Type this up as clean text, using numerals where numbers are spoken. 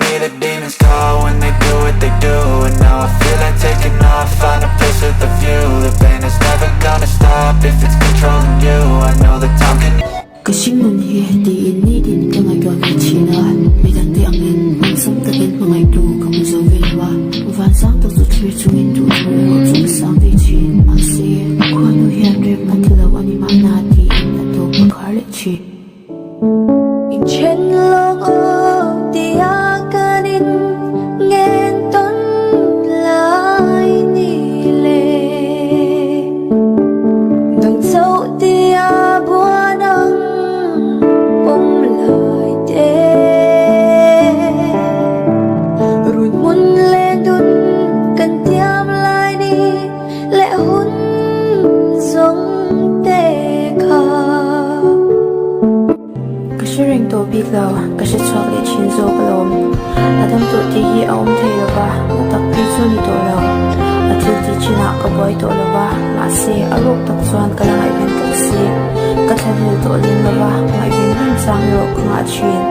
can hear the demons call when they do what they do. And now I feel like taking off, find a place with a view. The pain is never gonna stop if it's controlling you. I know that time can Ka hringnun hi tiin nitin ka ngaihtuah ve thin a, midangte angin awlsam takin hmangaihtu ka hmu zo ve lo a, van sang tak chu thlir chungin duh thu erawh chu ka sang ve thin. Mahse, khuanu hian rem a ti lo a ni mahna tiin a tawp ka khar leh thin. Inthen lawng aw tia kan in ngen tawn lai ni le Nang chauh tia buan ang pawm lai te Run hmun len dun kan tiam lai ni leh hun zawng te kha. Ka hre reng tawh bik lo, ka hre chhuak leh thin zawk alawm. A dam tawh tih hi a awm thei lo va, na tak phei chu a ni tawh lo. A thil tih chinah ka buai tawh lo va, mahse a ruk tak chuan ka la ngaihven tak si. Ka thla vel tawh lem lo va, ngaihven reng chang erawh ka ngah thin.